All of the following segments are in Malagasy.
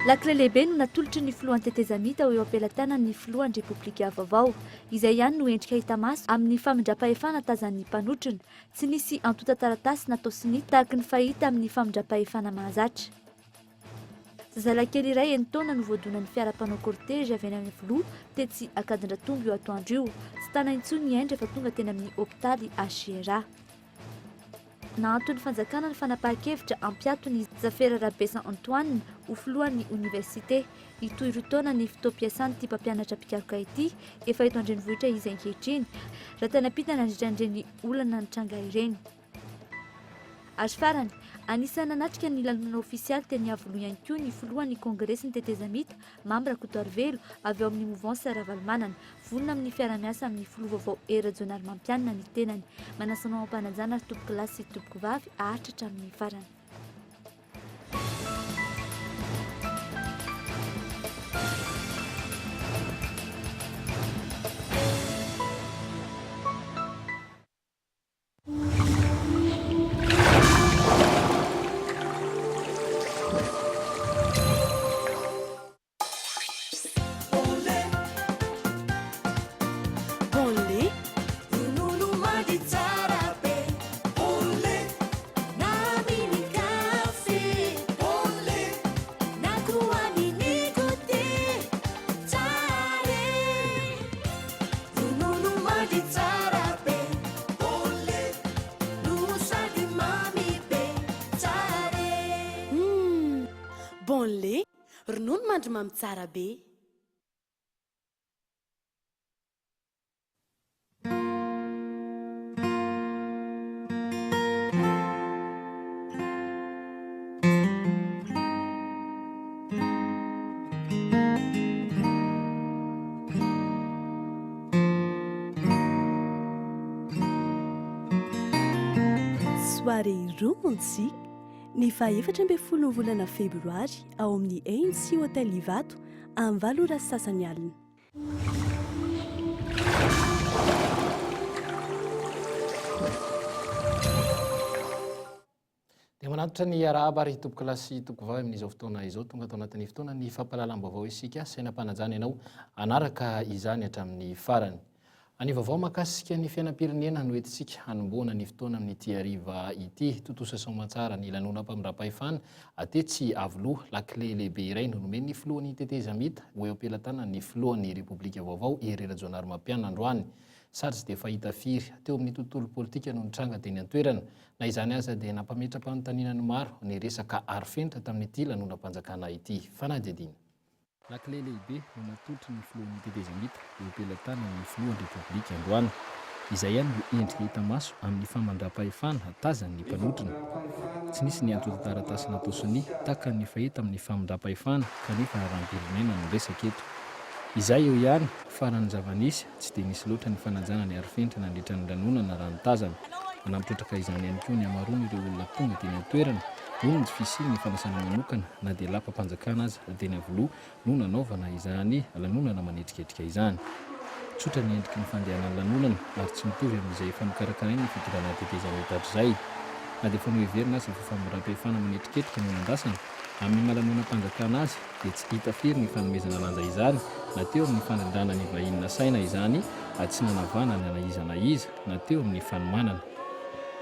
Lakile lehibe no natolotry ny filohan'ny tetezamita ho eo am-pelatanan'ny filohan'ny Repoblika vaovao. Izay ihany no endrika hita maso amin'ny famindram-pahefana tazan'ny mpanotrona. Tsy nisy antontan-taratasy natao sonia tahaka ny fahita amin'ny famindram-pahefana mahazatra. Zazalahy kely iray enin-taona no voadonan'ny fiara mpanao cortège avy any Iavoloha tetsy Ankadindratombo io atoandro io. Tsy tana intsony ny ainy rehefa tonga teny amin'ny hopitaly HJRA. Nahanton'ny fanjakana ny fanapahan-kevitra hampiato ny Zafera Rabesa Antoine ho filohan'ny oniversite. Hitohy roa taona ny fotoam-piasan'ity mpampianatra mpikaroka ity, efa eto an-drenivohitra izy ankehitriny, raha tany am-pita nandritra an'ireny olana nitranga ireny. Ary farany, anisan'ny nanatrika ny lanonana ofisialy teny Iavoloha ihany koa ny filohan'ny Kongresin'ny tetezamita, Mamy Rakotoarivelo, avy ao amin'ny Mouvance Ravalomanana. Vonona amin'ny fiara-miasa amin'ny filoha vaovao Hery Rajaonarimampianina ny tenany. Manasa anao am-panajana ry tompokolahy sy tompokovavy haharitra hatramin'ny farany. Ronono mandry mamy tsara be. Soirée romantique Ny faha 14 ny volana febroary ao amin'ny ANC Hotel Ivato amin'ny valo ora sy sasany alina. Dia manantitra ny arahaba ry tompokolahy sy tompokovavy amin'izao fotoana izao. Tonga ato anatin'ny fotoana ny fampahalalam-baovao isika. Sainam-panajana ianao hanaraka izany hatramin'ny farany. Ny vaovao mahakasika ny fiainam-pirenena no entintsika hanombohana ny fotoana amin'ity hariva ity. Tontosa soamantsara ny lanonam-pamindram-pahefana tetsy Iavoloha. Lakile lehibe iray no nomen'ny filohan'ny tetezamita ho eo am-pelatanan'ny filohan'ny Repoblika vaovao Hery Rajaonarimampianina androany. Sary tsy dia fahita firy teo amin'ny tontolo politika no nitranga teny an-toerana. Na izany aza dia nampametra-panontaniana ny maro ny resaka arofenitra tamin'ity lanonam-panjakana ity. Fanadihadiana. Lakile lehibe no natolotry ny filohan'ny tetezamita eo am-pelatanan'ny filohan'ny Repoblika androany. Izay ihany no endrika hita maso amin'ny famindram-pahefana tazan'ny mpanotrona. Tsy nisy ny antontan-taratasy natao sonia tahaka ny fahita amin'ny famindram-pahefana kanefa raharaham-pirenena no resaka eto. Izay eo ihany fa raha ny zava-nisy tsy dia nisy loatra ny fanajana ny arofenitra nandritra ny lanonana raha ny tazana. Nanampy trotraka izany ihany koa ny hamaroan'ireo olona tonga teny an-toerana noho ny tsy fisian'ny fanasana manokana na dia lapam-panjakana aza teny Iavoloha no nanaovana izany lanonana manetriketrika izany. Tsotra ny endriky ny fandehanan'ny lanonana ary tsy mitovy amin'izay efa nokarakarain'ny fitondrana tetezamita hatrizay. Na dia efa noheverina aza fa famindram-pahefana manetriketrika no nandrasana, amin'ny maha lanonam-panjakana azy dia tsy hita firy ny fanomezana lanja izany na teo amin'ny fandrindrana ny vahiny nasaina izany tsy nanavanana na iza na iza na teo amin'ny fanomanana.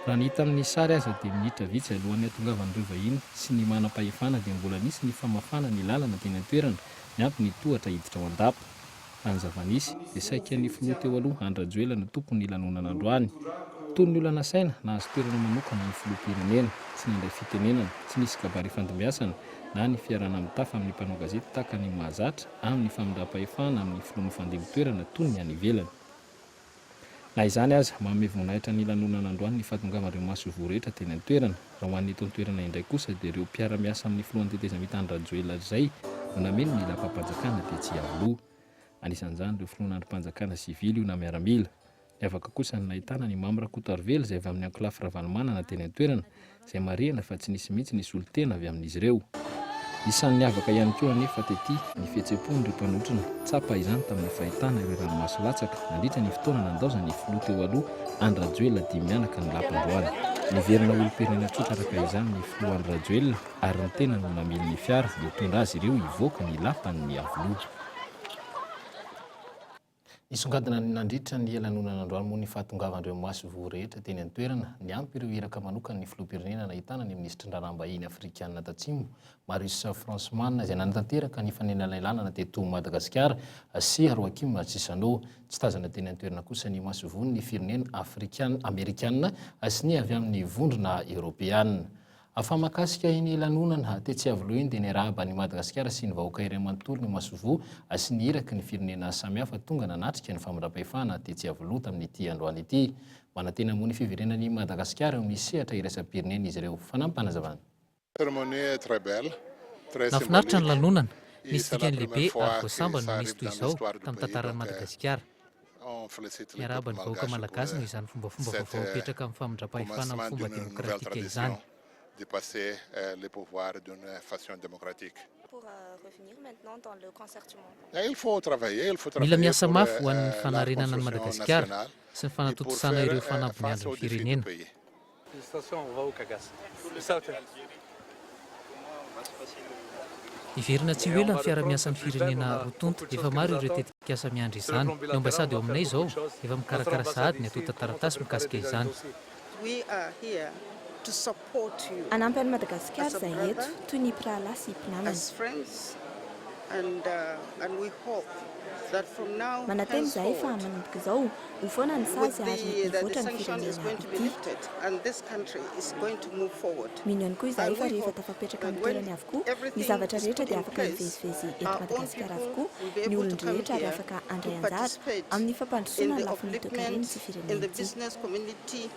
Raha ny hita amin'ny sary aza dia minitra vitsy alohan'ny hatongavan'ireo vahiny sy ny manam-pahefana dia mbola nisy ny famafana ny lalana teny an-toerana niampy ny tohatra hiditra ao an-dapa. Raha ny zava-nisy dia saika ny filoha teo aloha Andry Rajoelina no tompon'ny lanonana androany. Toy ny olona nasaina, nahazo toerana manokana ny filoham-pirenena, tsy nandray fitenenana, tsy nisy kabary ifandimbiasana na ny fiarahana mitafa amin'ny mpanao gazety tahaka ny mahazatra amin'ny famindram-pahefana amin'ny filoha mifandimby toerana toy ny any ivelany. Na izany aza, manome voninahitra ny lanonana androany ny fahatongavan'ireo masoivoho rehetra teny an-toerana. Raha ho an'ny eto an-toerana indray kosa dia ireo mpiara-miasa amin'ny filohan'ny tetezamita Andry Rajoelina izay no nameno ny lapam-panjakana tetsy Iavoloha. Anisan'izany ireo filohan'andrim-panjakana sivily io na miaramila. Niavaka kosa ny nahitana ny Mamy Rakotoarivelo izay avy amin'ny ankolafy Ravalomanana teny an-toerana, izay marihana fa tsy nisy mihitsy ny solontena avy amin'izy ireo. Isan'ny niavaka ihany koa anefa tety ny fihetseham-pon'ireo mpanotrona, tsapa izany tamin'ny fahitana ireo ranomaso latsaka nandritra ny fotoana nandaozan'ny filoha teo aloha Andry Rajoelina dimy mianaka ny lapa androany. Niverina olom-pirenena tsotra araka izany ny filoha Andry Rajoelina ary ny tenany no namily ny fiara nitondra azy ireo hivoaka ny lapan'ny Iavoloha. Nisongadina nandritra ny lanonana androany moa ny fahatongavan'ireo masoivoho rehetra teny an-toerana, niampy ireo iraka manokan'ny filoham-pirenena nahitana ny minisitry ny raharaham-bahiny afrikanina tatsimo, Marius Fransman, izay nanatanteraka ny fanelanelanana teto Madagasikara, sy Joaquim Chissano. Tsy tazana teny an-toerana kosa ny masoivohon'ny firenena afrikana, amerikana sy ny avy amin'ny vondrona eoropeana. Fa mahakasika iny lanonana tetsy Iavoloha iny dia niarahaba an'i Madagasikara sy ny vahoaka iray manontolo ny masoivoho sy ny iraky ny firenena samihafa tonga nanatrika ny famindram-pahefana tetsy Iavoloha tamin'ity androany ity. Manantena moa ny fiverenan'i Madagasikara eo amin'ny sehatra iraisam-pirenena izy ireo. Fanampim-panazavana. Nahafinaritra ny lanonana, nisy dikany lehibe ary vao sambany no nisy toy izao tamin'ny tantaran'i Madagasikara. Miarahaba ny vahoaka malagasy noho izany fombafomba vaovao apetraka amin'ny famindram-pahefana amin'ny fomba demokratika izany. Mila miasa mafy ho an'ny fanarenana an'i Madagasikara sy ny fanatontosana ireo fanamby miandry ny firenena. Hiverina tsy ho ela ny fiara-miasan'ny firenena roa tonta. Efa maro ireo tetikasa miandry izany. Ny ambasady eo aminay izao efa mikarakara sahady ny antontan-taratasy mikasika izany. Hanampy an'i Madagasikara izahay eto, toy ny mpirahalahy sy mpinamana. Manantena izahay fa manomboka izao, ho foana ny sazy ary hivoatra ny firenena ity. Mino ihany koa izahay fa rehefa tafapetraka amin'ny toerany avokoa ny zavatra rehetra dia afaka hivezivezy eto Madagasikara avokoa ny olon-drehetra ary afaka handray anjara amin'ny fampandrosoana ny lafiny toekaren'ity firenena ity.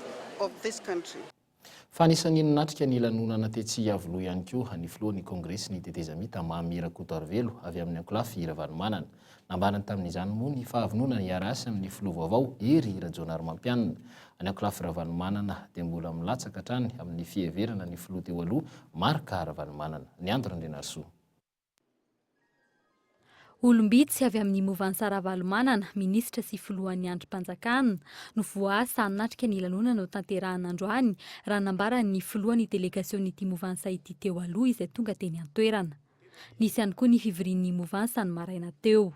Fa anisan'ny nanatrika ny lanonana tetsy Iavoloha ihany koa ny filohan'ny Kongresin'ny tetezamita Mamy Rakotoarivelo avy amin'ny ankolafy Ravalomanana. Nambarany tamin'izany moa ny fahavononany hiara-asa amin'ny filoha vaovao Hery Rajaonarimampianina. Ny ankolafy Ravalomanana dia mbola milatsaka hatrany amin'ny fiheverana ny filoha teo aloha Marc Ravalomanana. Ny Andro Randrianarisoa. Olom-bitsy avy amin'ny movansa Ravalomanana, minisitra sy filohan'ny andrim-panjakana, no voaasa hanatrika ny lanonana notanterahina androany, raha nambaran'ny filohan'ny delegasion'ity movansa ity teo aloha izay tonga teny an-toerana. Nisy ihany koa ny fivorian'ny movansa ny maraina teo.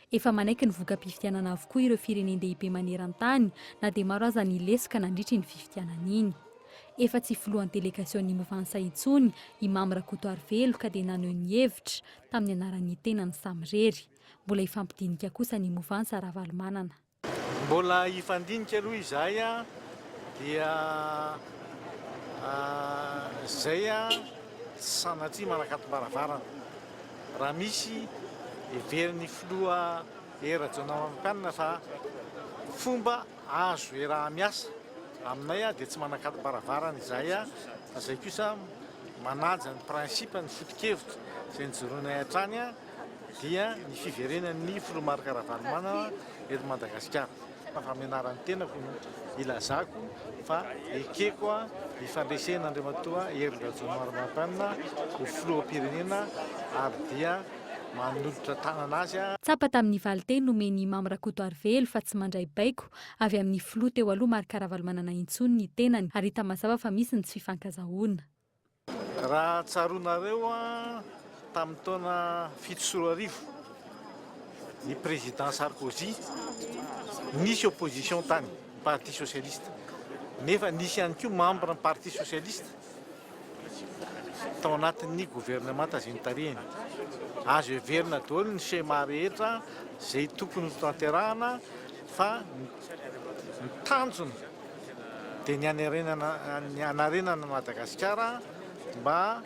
Efa manaiky ny voka-pifidianana avokoa ireo firenen-dehibe maneran-tany na dia maro aza ny lesoka nandritra iny fifidianana iny. Efa tsy filohan'ny delegasion'ny movansa intsony i Mamy Rakotoarivelo ka dia naneho ny hevitra tamin'ny anaran'ny tenany samirery. Mbola hifampidinika kosa ny movansa Ravalomanana. Mbola hifandinika aloha izahay dia izay tsy sanatria manakatom-baravarana. Raha misy heverin'ny filoha Hery Rajaonarimampianina fa fomba azo iaraha-miasa aminay dia tsy manakatom-baravarana izahay fa izay kosa manaja ny principe, ny foto-kevitra izay nijoroanay hatrany dia ny fiverenan'ny filoha Marc Ravalomanana eto Madagasikara. Fa amin'ny anaran'ny tenako no ilazako fa ekeko ny fandresen'Andriamatoa Hery Rajaonarimampianina ho filoham-pirenena ary dia manolotra tanana azy. Tsapa tamin'ny valinteny nomen'i Mamy Rakotoarivelo fa tsy mandray baiko avy amin'ny filoha teo aloha Marc Ravalomanana intsony ny tenany ary hita mazava fa misy ny tsy fifankazahoana. Raha tsaroanareo tamin'ny taona 2007 ny président Sarkozy nisy opposition tany, ny parti socialiste, nefa nisy ihany koa membre ny parti socialiste tao anatin'ny gouvernemanta izay notarihiny. Azo heverina daholo ny schéma rehetra izay tokony hotanterahina fa ny tanjona dia ny hanerenana ny hanarenana an'i Madagasikara mba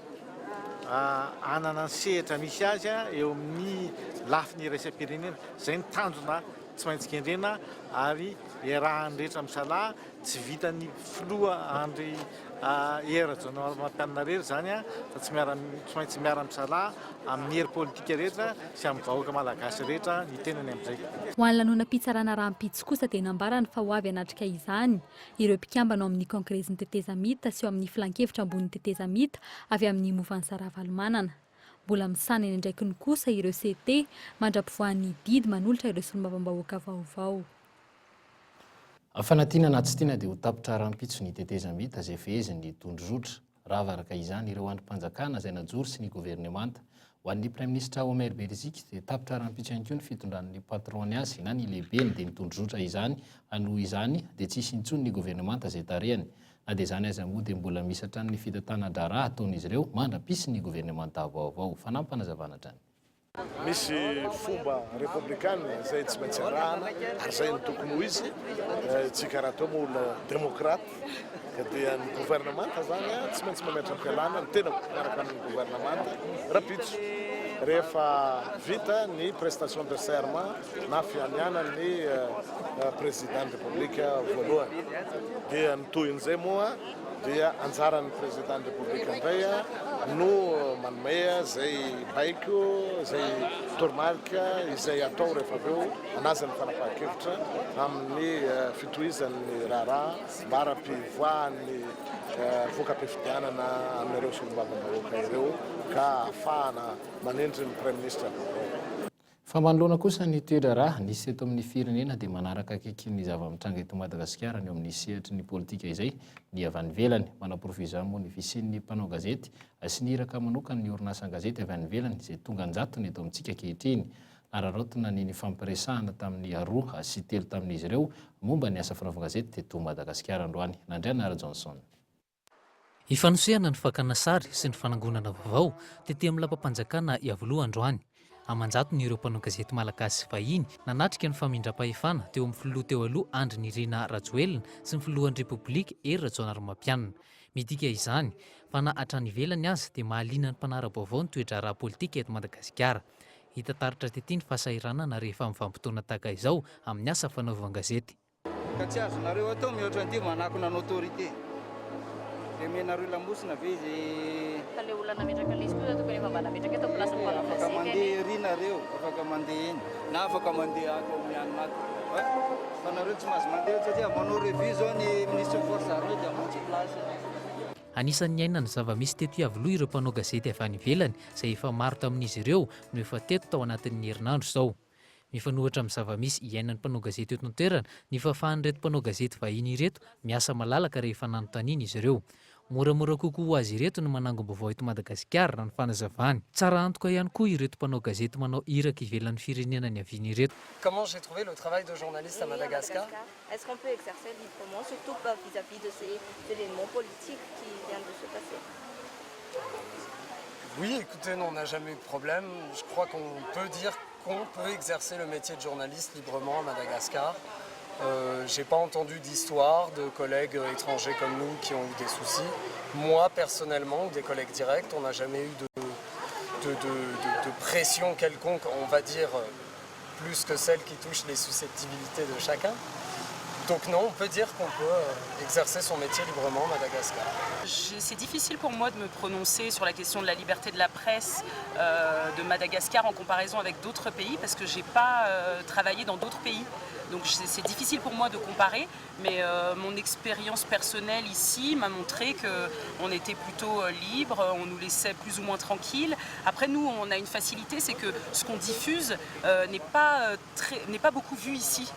hanana ny sehatra misy azy eo amin'ny lafiny iraisam-pirenena. Izay ny tanjona tsy maintsy kendrena ary iarahan'ny rehetra misalahy, tsy vitan'ny filoha Andry Hery Rajaonarimampianina irery izany fa tsy miara tsy maintsy miara-misalahy amin'ny hery politika rehetra sy amin'ny vahoaka malagasy rehetra ny tenany amin'izay. Ho an'ny lanonam-pitsarana rahampitso kosa dia nambarany fa ho avy hanatrika izany ireo mpikambana ao amin'ny Kongresin'ny tetezamita sy ao amin'ny Filankevitra ambonin'ny tetezamita avy amin'ny movansa Ravalomanana. Mbola misahana ny andraikiny kosa ireo CT mandra-pivoahan'ny didy manolotra ireo solombavambahoaka vaovao. Fa na tiana na tsy tiana dia ho tapitra rahampitso ny tetezamita izay fehezin'ny tondrozotra. Rava araka izany ireo andrim-panjakana izay najoro sy ny governemanta. Ho an'ny Praiminisitra Omer Beriziky dia tapitra rahampitso ihany koa ny fitondran'ny patron-ny azy na ny lehibeny dia ny tondrozotra izany noho izany dia tsy hisy intsony ny governemanta izay tarihany. Na dia izany aza moa dia mbola misy hatrany ny fitantanan-draharaha ataon'izy ireo mandra-pisy ny governemanta vaovao. Fanampinazavana hatrany. Misy fomba repoblikana izay tsy maintsy arahana ary izay no tokony ho izy. Isika rahateo moa olona demokraty ka dia ny governemanta izany tsy maintsy mametra-pialana ny tenako miaraka amin'ny governemanta rahampitso rehefa vita ny prestation de serment na fianianan'ny président ny Repoblika voalohany. Dia ny tohin'izay moa dia anjaran'ny Président ny République indray no manome izay baiko, izay toromarika izay atao rehefa avy eo hanaja ny fanapahan-kevitra amin'ny fitohizan'ny raharaha mbara-pivoahan'ny voka-pifidianana amin'ireo solombavambahoaka ireo ka ahafahana manendry ny Praiminisitra vaovao. Fa manoloana kosa ny toe-draharaha nisy teto amin'ny firenena dia manaraka akaiky ny zava-mitranga eto Madagasikara ny eo amin'ny sehatry ny politika izay ny avy any ivelany. Manaporofo izany moa ny fisian'ny mpanao gazety sy ny iraka manokan'ny orinasan-gazety avy any ivelany izay tonga an-jatony eto amintsika ankehitriny. Nararaotina ny nifampiresahana tamin'ny roa sy telo tamin'izy ireo momba ny asa fanaovan-gazety teto Madagasikara androany. Nandriana Rajohnson. Ifanosehana ny fakana sary sy ny fanangonana vaovao tety amin'ny lapam-panjakana Iavoloha androany. Aman-jatony ireo mpanao gazety malagasy sy vahiny nanatrika ny famindram-pahefana teo amin'ny filoha teo aloha Andry Nirina Rajoelina sy ny filohan'ny Repoblika Hery Rajaonarimampianina. Midika izany fa na hatrany ivelany aza dia mahaliana ny mpanara-baovao ny toe-draharaha politika eto Madagasikara. Hita taratra tety ny fahasahiranana rehefa amin'ny vanim-potoana tahaka izao amin'ny asa fanaovan-gazety. Ka tsy azonareo atao mihoatra an'ity manakona ny autorité. Dia omenareo lamosina ve izy? Fa le olona nametraka an'izy koa tokony efa mba nametraka eto place ny mpanao Afaka gazety mandeha anie. ery nareo, afaka mandeha eny, na afaka mandeha ato amin'ny anona ato. Fa fa nareo tsy mahazo mandeha eto satria manao revue zao ny ministre ny forces armées dia hamonjy place. Anisan'ny niaina ny zava-misy teto Iavoloha ireo mpanao gazety avy any ivelany izay efa maro tamin'izy ireo no efa teto tao anatin'ny herinandro izao. Mifanohitra amin'ny zava-misy iainan'ny mpanao gazety eto an-toerana ny fahafahan'ireto mpanao gazety vahiny ireto miasa malalaka rehefa nanontaniana izy ireo. Moramora kokoa ho azy ireto ny manangom-baovao eto Madagasikara, raha ny fanazavany. Tsara antoka ihany koa ireto mpanao gazety manao iraka ivelan'ny firenena niaviany ireto. Comment j'ai trouvé le travail de journaliste à Madagascar? Est-ce qu'on peut exercer librement, surtout vis-à-vis de ces événements politiques qui viennent de se passer? Oui, écoutez, non, on n'a jamais eu de problème. Je crois qu'on peut dire qu'on peut exercer le métier de journaliste librement à Madagascar. Euh, j'ai pas entendu d'histoire de collègues étrangers comme nous qui ont eu des soucis. Moi, personnellement, ou des collègues directs, on n'a jamais eu de, de, de, de, de pression quelconque, on va dire, plus que celle qui touche les susceptibilités de chacun. Donc non, on peut dire qu'on peut euh, exercer son métier librement à Madagascar. C'est difficile pour moi de me prononcer sur la question de la liberté de la presse euh, de Madagascar en comparaison avec d'autres pays parce que je n'ai pas euh, travaillé dans d'autres pays. Donc c'est difficile pour moi de comparer, mais euh, mon expérience personnelle ici m'a montré qu'on était plutôt euh, libre, on nous laissait plus ou moins tranquille. Après nous, on a une facilité, c'est que ce qu'on diffuse euh, n'est pas, très, n'est pas beaucoup vu ici.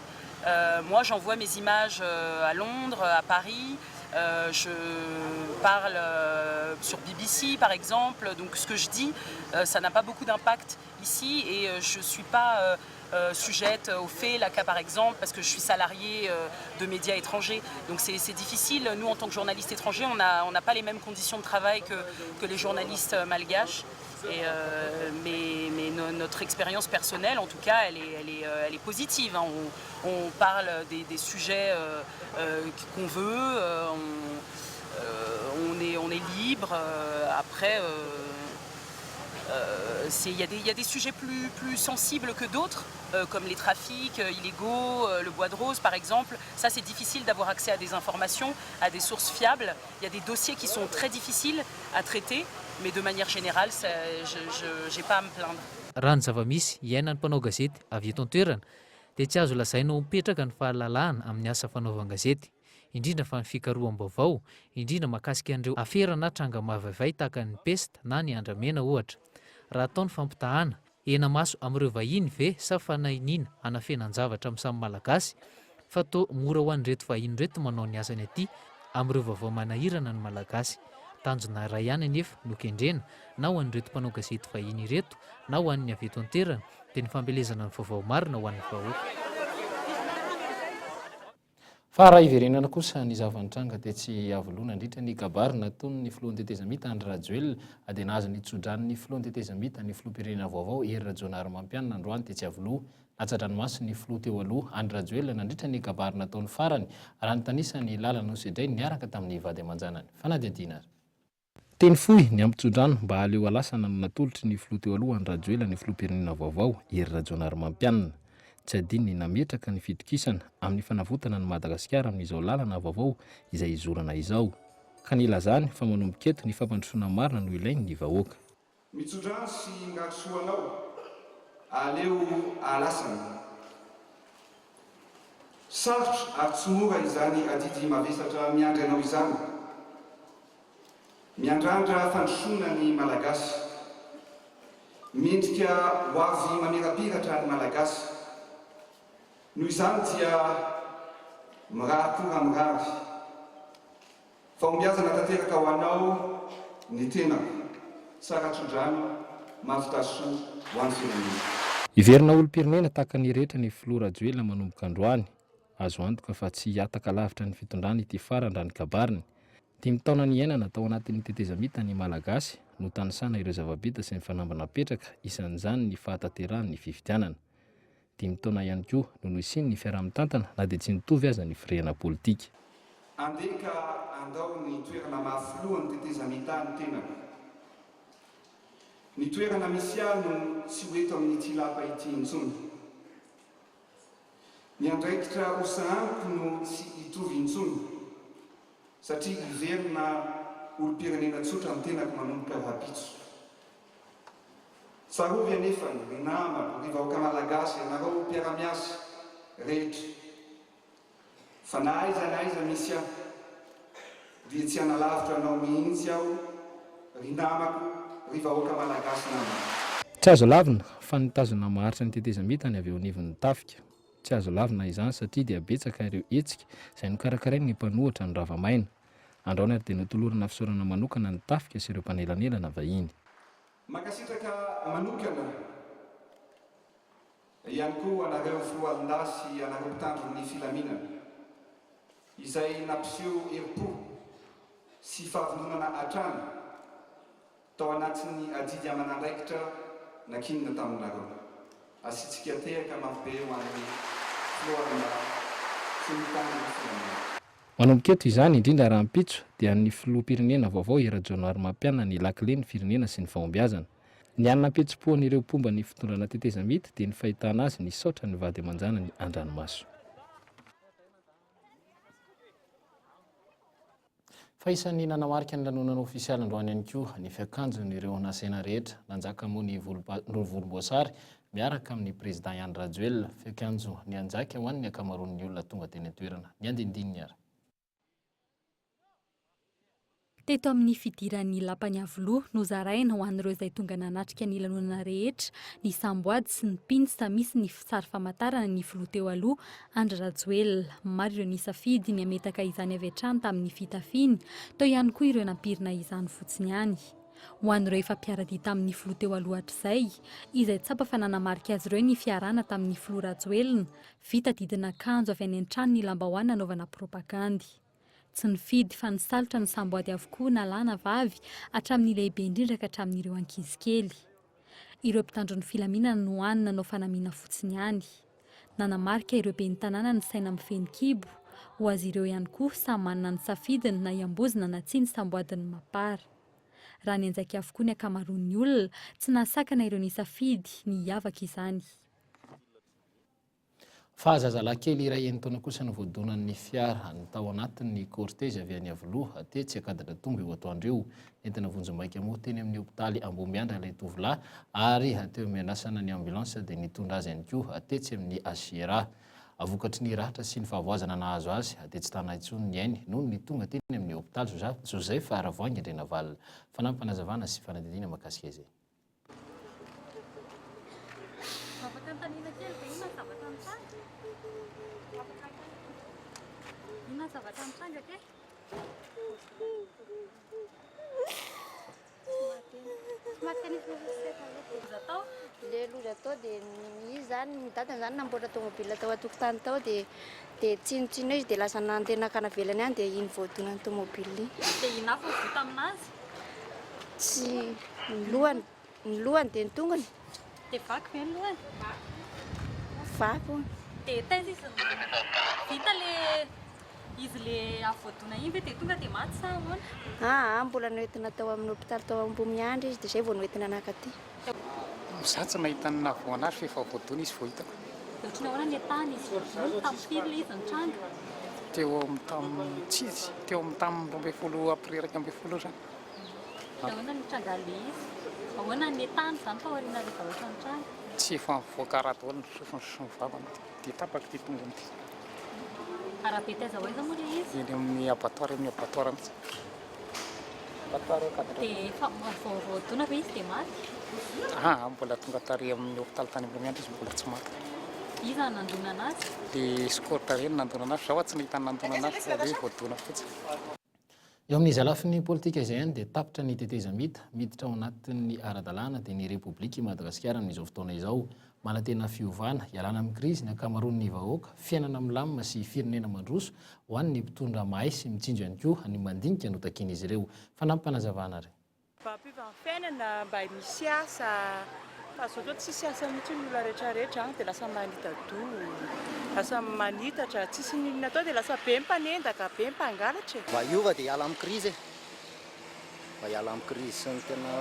Moi, j'envoie mes images à Londres, à Paris, je parle sur BBC par exemple, donc ce que je dis, ça n'a pas beaucoup d'impact ici et je ne suis pas sujette au fait, là, par exemple, parce que je suis salariée de médias étrangers. Donc c'est difficile. Nous, en tant que journalistes étrangers, on n'a on pas les mêmes conditions de travail que, que les journalistes malgaches. Et mais, mais no, notre expérience personnelle, en tout cas, elle est, elle est, elle est positive. Hein. On, on parle des, des sujets euh, qu'on veut, on, on, est, on est libre. Après, il y, y a des sujets plus, plus sensibles que d'autres, comme les trafics illégaux, le bois de rose par exemple. Ça, c'est difficile d'avoir accès à des informations, à des sources fiables. Il y a des dossiers qui sont très difficiles à traiter, mais de manière générale, je n'ai pas à me plaindre. Raha ny zava-misy iainan'ny mpanao gazety avy eto an-toerana dia tsy azo lazaina ho mipetraka ny fahalalahana amin'ny asa fanaovan-gazety, indrindra fa ny fikaroham-baovao, indrindra mahakasika an'ireo afera na tranga mahavaivay tahaka ny pesta na ny andramena ohatra. Raha atao ny fampitahana, hena-maso amin'ireo vahiny ve sa fanahiniana hanafenan-javatra amin'ny samy Malagasy? Fa toa mora ho an'ireto vahiny ireto manao ny asany aty amin'ireo vaovao manahirana ny Malagasy. Tanjona iray ihany anefa no kendrena na ho an'ireto mpanao gazety vahiny ireto na ho an'ny avy eto an-toerana dia ny fampielezana ny vaovao marina ho an'ny vahoaka. Fa raha hiverenana kosa ny zava-nitranga tetsy Iavoloha nandritra ny kabary nataon'ny filohan'ny tetezamita Andry Rajoelina dia nahazo ny tsodranon'ny filohan'ny tetezamita ny filoham-pirenena vaovao Hery Rajaonarimampianina androany tetsy Iavoloha. Latsa-dranomaso ny filoha teo aloha Andry Rajoelina nandritra ny kabary nataony farany raha nitanisa ny lalana nosedrainy niaraka tamin'ny vady aman-janany. Fanadihadiana ary. Teny fohy niampy tsodrano mba hahaleo halasana no natolotry ny filoha teo aloha Andry Rajoelina ny filoham-pirenena vaovao, Hery Rajaonarimampianina. Tsy adino ny nametraka ny fitokisana amin'ny fanavotana an'i Madagasikara amin'izao lalana vaovao izay hizorana izao. Ka nilazany fa manomboka eto ny fampandrosoana marina no ilain'ny vahoaka. Mitsodrano sy mirary soa anao, aleo ahalasana. Sarotra ary tsy mora izany adidy mavesatra miandry anao izany. Miandrandra fandrosoana ny Malagasy. Mendrika ho avy mamirapiratra ny Malagasy. Noho izany dia mirary koa raha mirary. Fahombiazana tanteraka ho anao ny tenako. Tsara tsodrano, mahavita soa ho an'ny firenena. Hiverina ho olom-pirenena tahaka ny rehetra ny filoha Rajoelina manomboka androany. Azo antoka fa tsy hihataka lavitra ny fitondrana ity farany raha ny kabariny. Dimy taona niainana tao anatin'ny tetezamita ny Malagasy, notanisana ireo zava-bita sy ny fanamby napetraka, isan'izany ny fahatanterahan'ny fifidianana. Dimy taona ihany koa no nisian'ny fiaraha-mitantana na dia tsy nitovy aza ny firehana politika. Andeha ka andao ny toerana maha filohan'ny tetezamita ny tenako. Ny toerana misy ahy no tsy ho eto amin'ity lapa ity intsony. Ny andraikitra hosahaniko no tsy hitovy intsony satria hiverina olom-pirenena tsotra ny tenako manomboka rahampitso. Tsarovy anefany, ry namako, ry vahoaka malagasy, ianareo mpiara-miasa rehetra, fa na aiza na aiza misy ahy, dia tsy hanalavitra anao mihitsy aho, ry namako, ry vahoaka malagasy namako. Tsy azo lavina fa nitazona maharitra ny tetezamita ny avy eo anivon'ny tafika. Tsy azo lavina izany satria dia betsaka ireo hetsika izay nokarakarain'ny mpanohitra ny rava-maina. Andraony ary dia notolorana fisaorana manokana ny tafika sy ireo mpanelanelana vahiny. Mankasitraka manokana ihany koa anareo Foloalindahy sy anareo mpitandro ny filaminana izay nampiseho herim-po sy fahavononana hatrany Tao anatin'ny adidy aman'andraikitra nankinina taminareo. Asiantsika tehaka mafy be ho an'ny Filoharindahy sy ny mpitandro ny filaminana. Manomboka eto izany, indrindra rahampitso, dia an'ny filoham-pirenena vaovao i Rajaonarimampianina ny lakilen'ny firenena sy ny fahombiazana. Ny hany nampihetsi-poan'ireo mpomba ny fitondrana tetezamita dia ny fahitana azy nisaotra ny vady aman-janany an-dranomaso. Fa isan'ny nanamarika ny lanonana ofisialy androany ihany koa ny fiakanjon'ireo nasaina rehetra. Nanjaka moa ny volomboasary miaraka amin'ny Prezidà Andry Rajoelina. Fiakanjo nianjaika ho an'ny ankamaroan'ny olona tonga teny an-toerana. Ny andinindininy ary. Teto amin'ny fidiran'ny lapan'i Iavoloha, nozaraina ho an'ireo izay tonga nanatrika ny lanonana rehetra ny samboady sy ny pince misy ny sary famantarana ny filoha teo aloha, Andry Rajoelina. Maro ireo nisafidy ny hametaka izany avy hatrany tamin'ny fitafiany, teo ihany koa ireo nampirina izany fotsiny ihany. Ho an'ireo efa mpiara-dia tamin'ny filoha teo aloha hatrizay, izay tsapa fa nanamarika azy ireo ny fiarahana tamin'ny filoha Rajoelina, vita didin'akanjo avy any an-trano ny lambahoany nanaovana propagandy. Tsy nifidy fa nisalotra ny samboady avokoa na lahy na vavy, hatramin'ny lehibe indrindra ka hatramin'ireo ankizy kely. Ireo mpitandro ny filaminana no hany nanao fanamiana fotsiny ihany. Nanamarika ireo ben'ny tanàna ny saina mifehy ny kibo. Ho azy ireo ihany koa, samy manana ny safidiny na hiambozona na tsia ny samboadin'ny Mapar. Raha nianjaika avokoa ny ankamaroan'ny olona, tsy nahasakana ireo nisafidy ny hiavaka izany. Fa zazalahy kely iray enin-taona kosa no voadonan'ny fiara ny tao anatin'ny kortezy avy any Iavoloha tetsy Ankadindratombo io atoandro io. Nentina vonjimaika moa teny amin'ny hopitaly Ambohimiandra ilay tovolahy ary teo am-piandrasana ny ambulance dia nitondra azy ihany koa tetsy amin'ny HCRA. Vokatry ny ratra sy ny fahavoazana nahazo azy dia tsy tana intsony ny ainy nony ny tonga teny amin'ny hopitaly Joseph Ravoahangy Andrianavalona. Fanampim-panazavana sy fanadihadiana mahakasika izay. zavatra nitranga kay? Loza tao? Le loza tao dia izy zany, ny dadany zany namboatra tomobile tao an-tokotany tao dia dia tsinontsinona izy dia lasa nandeha nankany ivelany any dia iny voadonan'ny tomobile iny. Dia inona avy no voa taminazy? Tsy ny lohany. Ny lohany dia ny tongony. Dia vaky ve ny lohany? Vaky hono. Dia taiza izy no vita le izy le avy voadona iny ve dia tonga dia maty sa ahoana? Aa mbola noentina tao amin'ny hopitaly tao Ambohimiandra izy dia izay vao noentina nankaty. Izaho tsy nahita ny nahavoana azy fa efa voadona izy vao hitako. Dia ohatran'ny ahoana ny état-ny izy voadona? Tamin'ny firy ilay izy nitranga? Teo amin'ny tamin'ny tsy izy, teo amin'ny tamin'ny 12 april 11 eo izany. Ahoana no nitrangan'ilay izy? Ahoana ny état-ny izany tao aorian'ilay zavatra nitranga? Tsy efa mivoaka ra daholo ny sofiny sy ny vavany dia tapaka ity tongony ity. Arabe taiza ho aiza moa ilay izy? Eny amin'ny abattoir eny amin'ny abattoir mihitsy. Abattoir eo Ankadindratombo. Dia efa vao voadona ve izy dia maty? Aa, mbola tonga tary amin'ny hopitaly tany Ambohimiandra izy mbola tsy maty. Iza no nandona anazy? Ilay escorte ireny nandona anazy, izaho tsy nahita ny nandona anazy fa hoe voadona fotsiny. Eo amin'izay lafiny politika izay ihany dia tapitra ny tetezamita, miditra ao anatin'ny ara-dalàna dia ny Repoblika i Madagasikara amin'izao fotoana izao. Manantena fiovana, hialana amin'ny krizy ny ankamaroan'ny vahoaka, fiainana milamina sy firenena mandroso ho an'ny mpitondra mahay sy mitsinjo ihany koa ny mandinika no takian'izy ireo. Fanampim-panazavana ary. Mba hampiova ny fiainana, mba misy asa, fa zao zao tsisy asa mihitsy ny olona rehetra rehetra dia lasa manita-doha, lasa manitatra, tsisy n'inona atao dia lasa be ny mpanendaka, be ny mpangalatra e. Mba hiova dia hiala amin'ny krizy e! Mba hiala amin'ny krizy sy ny tena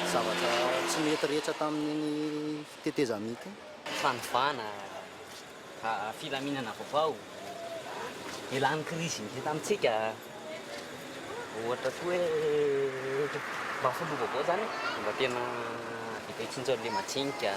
zavatra tsy mety rehetra tamin'iny tetezamita iny. Fanovana, filaminana vaovao, ialany krizy misy eto amintsika, ohatra koa hoe mba filoha vaovao zany e, mba tena vita hitsinjo an'le majinika.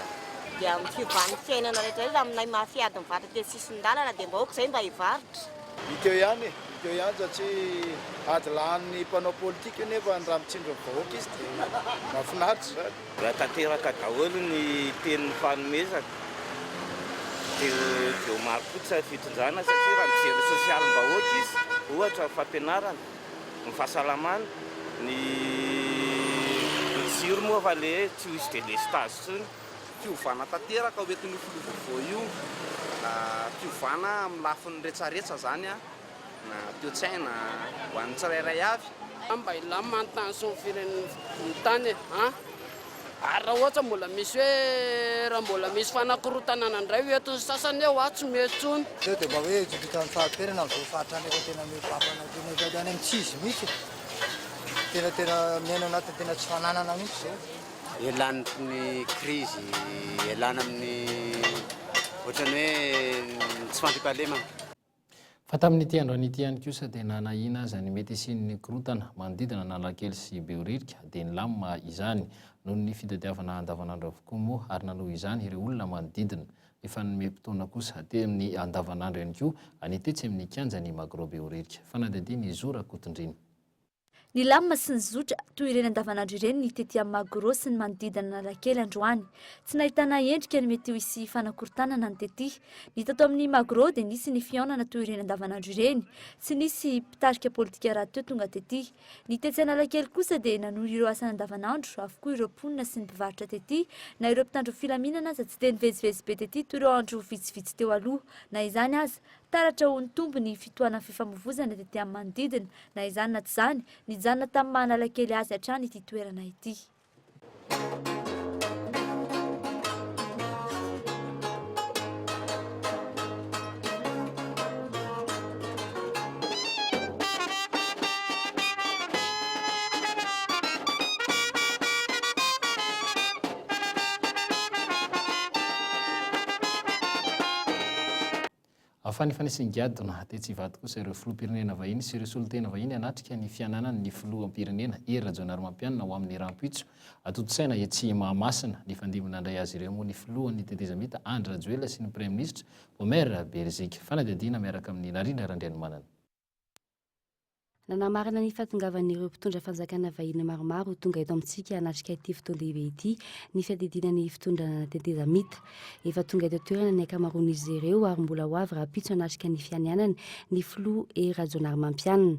Dia amin'ny fiovan'ny fiainana rehetra rehetra, aminay mafiady mivarotra aty sisin-dalana dia mba aoka izay mba hivarotra. Hita eo ihany e, hita eo ihany satria ady lahanin'ny mpanao politika io nefa raha mitsinjo ny vahoaka izy dia mahafinaritra izany. Raha tanteraka daholo ny teny nifanomezana dia dia ho marim-pototra ny fitondrana satria raha mijery ny sosialim-bahoaka izy, ohatra ny fampianarana, ny fahasalamana, ny ny jiro moa fa le tsy ho hisy delestazy intsony. Fiovana tanteraka ho entin'io filoha vaovao io, fiovana amin'ny lafiny retsaretsa izany na toe-tsaina ho an'ny tsirairay avy. Mba hilamina ny tany sy ny firenena ny tany e an! Ary raha ohatra mbola misy hoe raha mbola misy fanakorontanana indray ho eto ny sasany eo an, tsy mety intsony. Teo dia mba hoe tsy vitan'ny fahaperana amin'izao faritra any efa tena mihoa-pampana tena efa any amin'ny tsy izy mihitsy e. Tena tena miaina anatin'ny tena tsy fananana mihitsy izay. Ialana amin'ny krizy, ialana amin'ny ohatran'ny hoe tsy fandriampahalemana. Fa tamin'ity androany ity ihany kosa dia nanahiana aza ny mety hisian'ny korontana manodidina an'Analakely sy Behoririka dia nilamina izany noho ny fitadiavana andavanandro avokoa moa ary nanohy izany ireo olona manodidina. Nifanome-potoana kosa teny amin'ny andavanandro ihany koa ny tetsy amin'ny kianjan'ny Magro Behoririka. Fanadihadian'i Zo Rakotondriana. Nilamina sy nizotra toy ireny andavanandro ireny ny tety amin'ny Magro sy ny manodidina an'Analakely androany. Tsy nahitana endrika ny mety ho hisy fanakorontanana ny tety. Ny tato amin'ny Magro dia nisy ny fihaonana toy ireny andavanandro ireny. Tsy nisy mpitarika politika rahateo tonga tety. Ny tetsy Analakely kosa dia nanohy ireo asany andavanandro avokoa ireo mponina sy ny mpivarotra tety. Na ireo mpitandro filaminana aza tsy dia nivezivezy be tety toy ireo andro vitsivitsy teo aloha. Na izany aza, Taratra ho nitombo ny fitohanan'ny fifamoivozana tety amin'ny manodidina. Na izany na tsy izany, nijanona tamin'ny maha Analakely azy hatrany ity toerana ity. Fa nifanesy nigadona tetsy Ivato kosa ireo filoham-pirenena vahiny sy ireo solontena vahiny hanatrika ny fiananany ny filoham-pirenena Hery Rajaonarimampianina ho amin'ny rahampitso tontosaina etsy Mahamasina. Nifandimby nandray azy ireo moa ny filohan'ny tetezamita Andry Rajoelina sy ny praiminisitra Omer Beriziky. Fanadihadiana miaraka amin'i Narindra Randrianomanana. Nanamarina ny fahatongavan'ireo mpitondra fanjakana vahiny maromaro tonga eto amintsika hanatrika ity fotoan-dehibe ity ny fiadidiana ny fitondrana tetezamita. Efa tonga eto an-toerana ny ankamaroan'izy ireo ary mbola ho avy rahampitso hanatrika ny fianianany ny filoha Hery Rajaonarimampianina.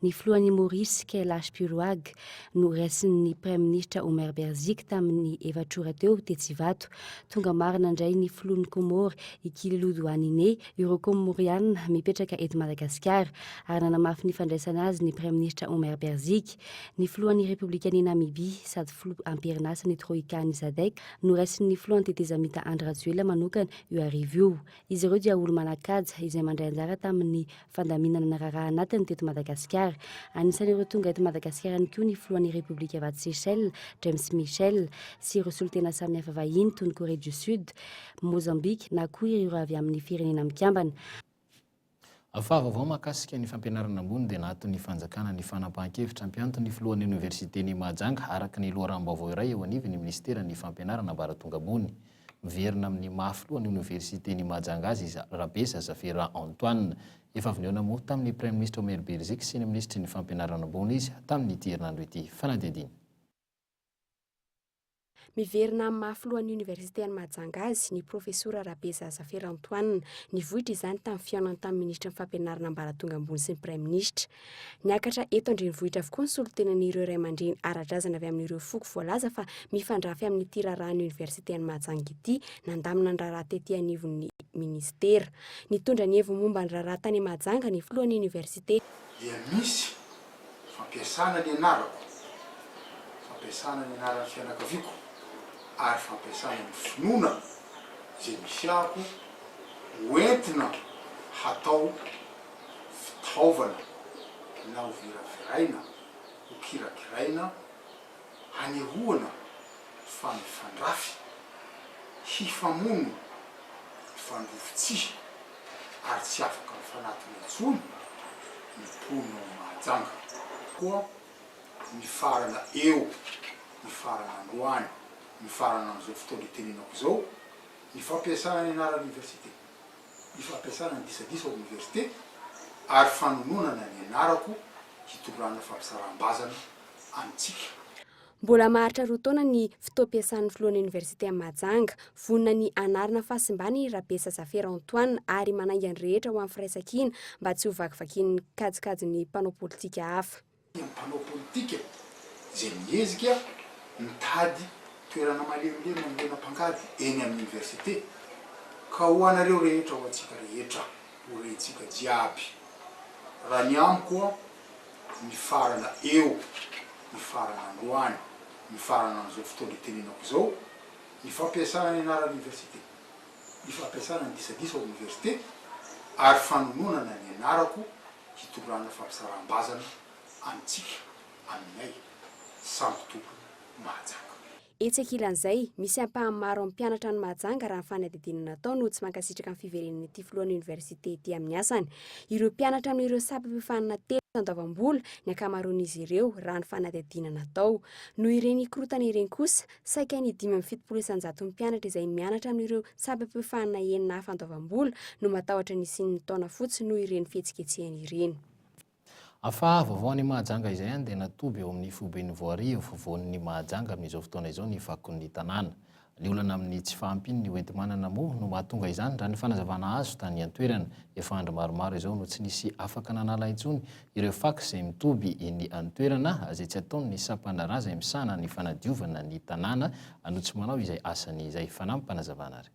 Ny filohan'i Maurice, Kailash Purwag, no raisin'ny praiminisitra Omer Beriziky tamin'ny efatra ora teo tetsy Ivato. Tonga marina indray ny filohan'i Comores, i Kililou Douanine, ireo Kômôriana mipetraka eto Madagasikara, ary nanamafy ny fandraisana azy ny Praiminisitra Omer Beriziky. Ny filohan'ny Repoblikan'i Namibia sady filoha am-perinasa ny Troika-n'ny Sadec, noraisin'ny filohan'ny tetezamita Andry Rajoelina manokana io hariva io. Izy ireo dia olo-manan-kaja izay mandray anjara tamin'ny fandaminana ny raharaha anatiny teto Madagasikara. Anisan'ireo tonga eto Madagasikara ihany koa ny filohan'ny Repoblika Vato Seychelles, James Michel, sy ireo solontena samihafa vahiny toy ny Corée du Sud, Mozambika na koa ireo avy amin'ny Firenena Mikambana. Fa vaovao mahakasika ny fampianarana ambony dia naaton'ny fanjakana ny fanapahan-kevitra hampianto ny filohan'ny oniversiten'i Mahajanga araka ny loharanom-baovao iray eo anivon'ny minisiteran'ny fampianarana ambaratonga ambony. Miverina amin'ny maha filohan'ny oniversiten'i Mahajanga azy i Rabesa Zafera Antoine. Efa avy nihaona moa tamin'ny praiminisitra Omer Beriziky sy ny minisitry ny fampianarana ambony izy tamin'ity herinandro ity. Fanadihadiana. Miverina amin'ny maha filohan'ny oniversite an'i Mahajanga azy ny profesora Rabeza Zafera Antoine. Nivoitra izany tamin'ny fihaonany tamin'ny minisitry ny fampianarana ambaratonga ambony sy ny praiminisitra. Niakatra eto an-drenivohitra avokoa ny solontenan'ireo ray aman-dreny ara-drazana avy amin'ireo foko voalaza fa mifandrafy amin'ity raharahan'ny oniversite an'i Mahajanga ity nandamina ny raharaha tety anivon'ny minisitera. Nitondra ny heviny momba ny raharaha tany Mahajanga ny filohan'ny oniversite. Dia misy Fampiasana ny anarako, fampiasana ny anaran'ny fianakaviako ary fampiasana ny finoana izay misy ahako ho entina hatao fitaovana na ho viraviraina, ho kirakiraina hanehoana fa mifandrafy, hifamono, hifandrovitsihy ary tsy afaka mifanatona intsony ny mponina ao Mahajanga. Koa mifarana eo, mifarana androany, mifarana amin'izao fotoana itenenako izao, ny fampiasana ny anaran'ny oniversite, ny fampiasana ny disadisa ao amin'ny oniversite ary fanononana ny anarako hitondrana fampisaraham-bazana amintsika. Mbola maharitra roa taona ny fotoam-piasan'ny filohan'ny oniversite an'i Mahajanga. Vonona ny hanarina fahasimbana i Rabesa Zafera Antoine ary manainga ny rehetra ho amin'ny firaisankina mba tsy ho vakivakian'ny kajikajin'ny mpanao politika hafa. Ny mpanao politika izay miezika mitady toerana malemilemy hanoloana mpankady eny amin'ny oniversite ka ho anareo rehetra ho antsika rehetra ho rentsika jiaby raha ny amiko mifarana eo, mifarana androany, mifarana amin'izao fotoana itenenako izao, ny fampiasana ny anaran'ny oniversite, ny fampiasana ny disadisa ao amin'ny oniversite ary fanononana ny anarako hitondrana fampisaraham-bazana amintsika, aminay samy tompony Mahajanga. Etsy ankilan'izay, misy ampahany maro amin'ny mpianatra any Mahajanga raha ny fanadihadiana natao no tsy mankasitraka ny fiverenan'ity filohan'ny oniversite ity amin'ny asany. Ireo mpianatra amin'ireo sampam-piofanana telo andoavam-bola ny ankamaroan'izy ireo raha ny fanadihadiana natao. Noho ireny korontana ireny kosa, saika ny 75 isan-jaton'ny mpianatra izay mianatra amin'ireo sampam-piofanana enina hafa andoavam-bola no matahotra ny hisian'ny taona fotsy noho ireny fihetsiketsehana ireny. Fa vaovao any Mahajanga izay ihany dia natoby eo amin'ny foiben'ny voirie eo afovoan'ny Mahajanga amin'izao fotoana izao ny fakon'ny tanàna. Ny olana amin'ny tsy fahampian'ny hoenti-manana moa no mahatonga izany raha ny fanazavana azo tany an-toerana. Efa andro maromaro izao no tsy nisy afaka nanala intsony ireo fako izay mitoby eny an-toerana izay tsy ataon'ny sampandraharaha izay misahana ny fanadiovana ny tanàna no tsy manao izay asany izay. Fanampim-panazavana ary.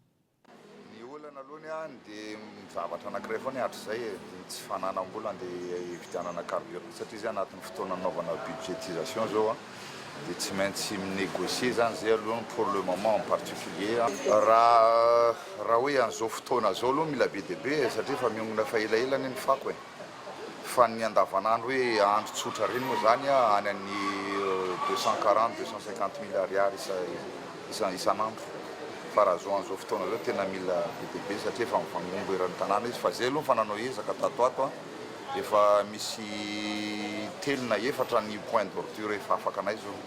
Ny olana aloha ny ahy dia ny zavatra anankiray foana hatrizay e, dia ny tsy fananam-bola andeha hividianana carburant satria izay anatin'ny fotoana anaovana budgétisation izao an, dia tsy maintsy mi-négocier izany izay aloha pour le moment en particulier an. Raha raha hoe an'izao fotoana izao aloha mila be dia be e, satria efa miongona efa elaela anie ny fako e. Fa ny andavanandro hoe andro tsotra ireny moa izany any amin'ny 240, 250 mille ariary isa isan'andro. Fa raha izao an'izao fotoana izao tena mila be dia be satria efa mivangombo eran'ny tanàna izy. Fa izay aloha efa nanao ezaka tato ato an, efa misy telo na efatra ny point d'ordure efa afaka anay izao.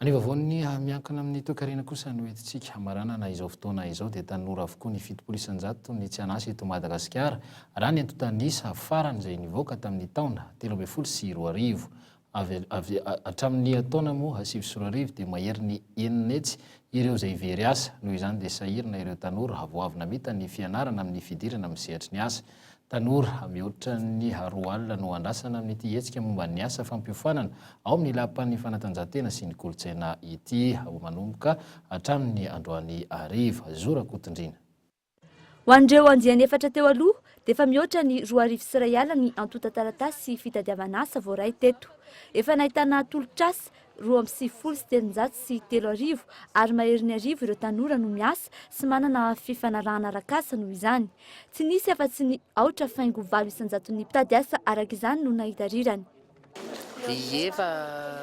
Ny vaovaon'ny miankina amin'ny toekarena kosa no entintsika hamaranana izao fotoana izao dia tanora avokoa ny 70% ny tsy an'asa eto Madagasikara raha ny antontan'isa farany izay nivoaka tamin'ny taona 2013. Avy avy hatramin'ny taona moa 2009 dia maherin'ny enina hetsy ireo izay very asa. Noho izany dia sahirana ireo tanora vao avy namita ny fianarana amin'ny fidirana amin'ny sehatry ny asa. Tanora mihoatra ny 20 no andrasana amin'ity hetsika momba ny asa fampiofanana ao amin'ny Lapan'ny fanatanjahantena sy ny kolontsaina ity manomboka hatramin'ny androany hariva. Zo Rakotondriana. Ho an'ireo andiany efatra teo aloha dia efa mihoatra ny 2100 ny antontan-taratasy fitadiavan'asa voaray teto. Efa nahitana tolotr'asa 392 ary maherin'ny arivo ireo tanora no miasa sy manana fifanarahana arak'asa noho izany. Tsy nisy afa-tsy ny aotra faingo valo isan-jaton'ny mpitady asa araka izany no nahita rirany. Ie efa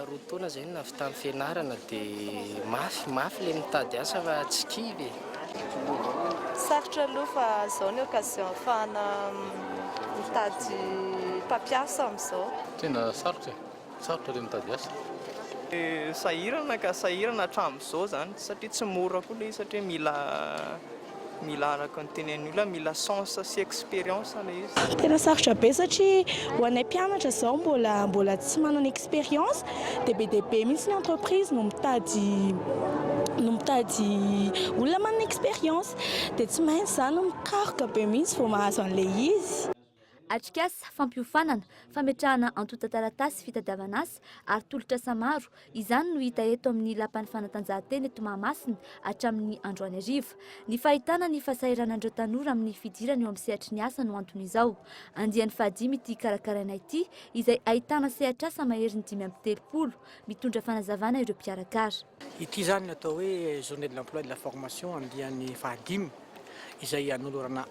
roa taona zay no nahavitany fianarana de mafy mafy le mitady asa fa tsy kivy e. Sarotra aloha fa zao ny occasion ahafahana mitady mpampiasa amin'izao. Tena sarotra e. Sarotra le mitady asa. Sahirana ka, sahirana hatramin'izao zany satria tsy mora koa le izy satria mila mila araka ny tenenin'ny olona mila sens sy expérience le izy. Tena sarotra be satria ho anay mpianatra izao mbola mbola tsy manana expérience dia be dia be mihitsy ny entreprise no mitady no mitady olona manana expérience dia tsy maintsy izany mikaroka be mihitsy vao mahazo an'ilay izy. Atrikasa, fampiofanana, fametrahana antontan-taratasy fitadiavan'asa ary tolotr'asa maro, izany no hita eto amin'ny Lapan'ny fanatanjahantena eto Mahamasina hatramin'ny androany hariva. Ny fahitana ny fahasahiranan'ireo tanora amin'ny fidirana eo amin'ny sehatry ny asa no anton'izao. Andiany fahadimy ity karakaraina ity izay ahitana sehatr'asa maherin'ny 35 mitondra fanazavana ireo mpikarakara. Ity izany no atao hoe Journée de l'emploi et de la formation andiany fahadimy. izay anolorana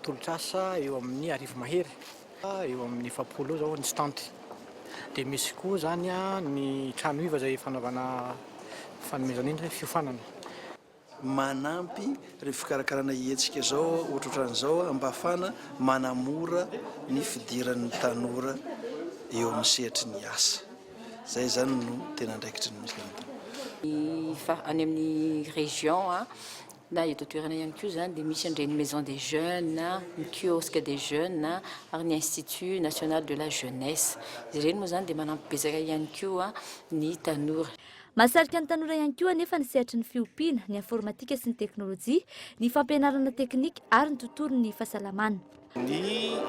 tolotr'asa eo amin'ny arivo mahery, eo amin'ny 40 eo izao ny stand. Dia misy koa izany ny trano iva izay fanaovana fanomezana iny fiofanana. Manampy ireo fikarakarana hetsika izao ohatrohatran'izao mba hahafahana manamora ny fidiran'ny tanora eo amin'ny sehatry ny asa. Izay izany no tena andraikitry ny minisiteran'ny tanora. Ny any amin'ny région Na eto an-toerana ihany koa izany dia misy an'ireny Maison des jeunes, ny kiosque des jeunes ary ny Institut national de la jeunesse. Izy ireny moa izany dia manampy betsaka ihany koa ny tanora. Mahasarika ny tanora ihany koa anefa ny sehatry ny fiompiana, ny informatika sy ny teknolojia, ny fampianarana teknika ary ny tontolon'ny fahasalamana. Ny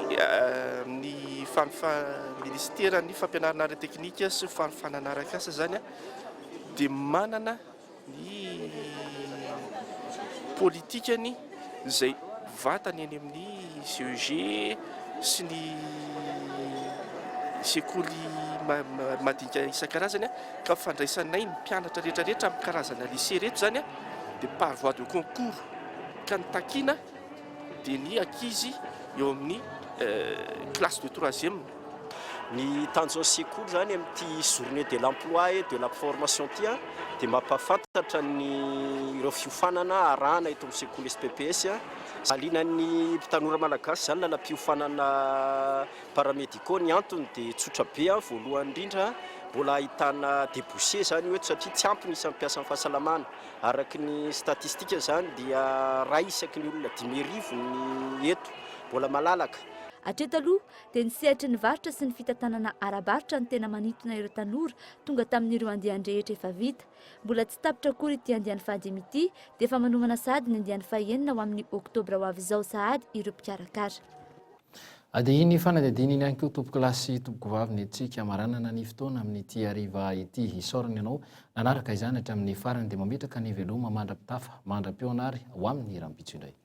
ny Minisiteran'ny fampianarana ara-teknika sy fanofanana arak'asa izany dia manana ny politikany izay vatany eny amin'ny CEG sy ny sekoly madinika isan-karazany ka fandraisanay ny mpianatra rehetra rehetra amin'ny karazana lycée reto izany dia par voie de concours ka ny takiana dia ny ankizy eo amin'ny classe de troisième. Ny tanjon'ny sekoly izany amin'ity journée de l'emploi et de la formation ity dia mampahafantatra ny ireo fiofanana arahana eto amin'ny sekoly SPPS. Mahaliana ny tanora malagasy izany lalam-piofanana paramédicaux. Ny antony dia tsotra be, voalohany indrindra mbola ahitana débouché izany io eto satria tsy ampy ny isan'ny mpiasan'ny fahasalamana. Araka ny statistika izany dia iray isaky ny olona 5000 ny eto mbola malalaka. Hatreto aloha dia ny sehatry ny varotra sy ny fitantanana ara-barotra no tena manintona ireo tanora tonga tamin'ireo andiany rehetra efa vita. Mbola tsy tapitra akory ity andiany fahadimy ity dia efa manomana sahady ny andiany fahenina ho amin'ny oktobra ho avy izao sahady ireo mpikarakara. Dia iny fanadihadiana iny ihany koa tompokolahy sy tompokovavy ny antsika hamaranana ny fotoana amin'ity hariva ity. Isaorana ianao nanaraka izany hatramin'ny farany dia mametraka ny veloma mandra-pitafa, mandra-pihaona ary ho amin'ny rahampitso indray.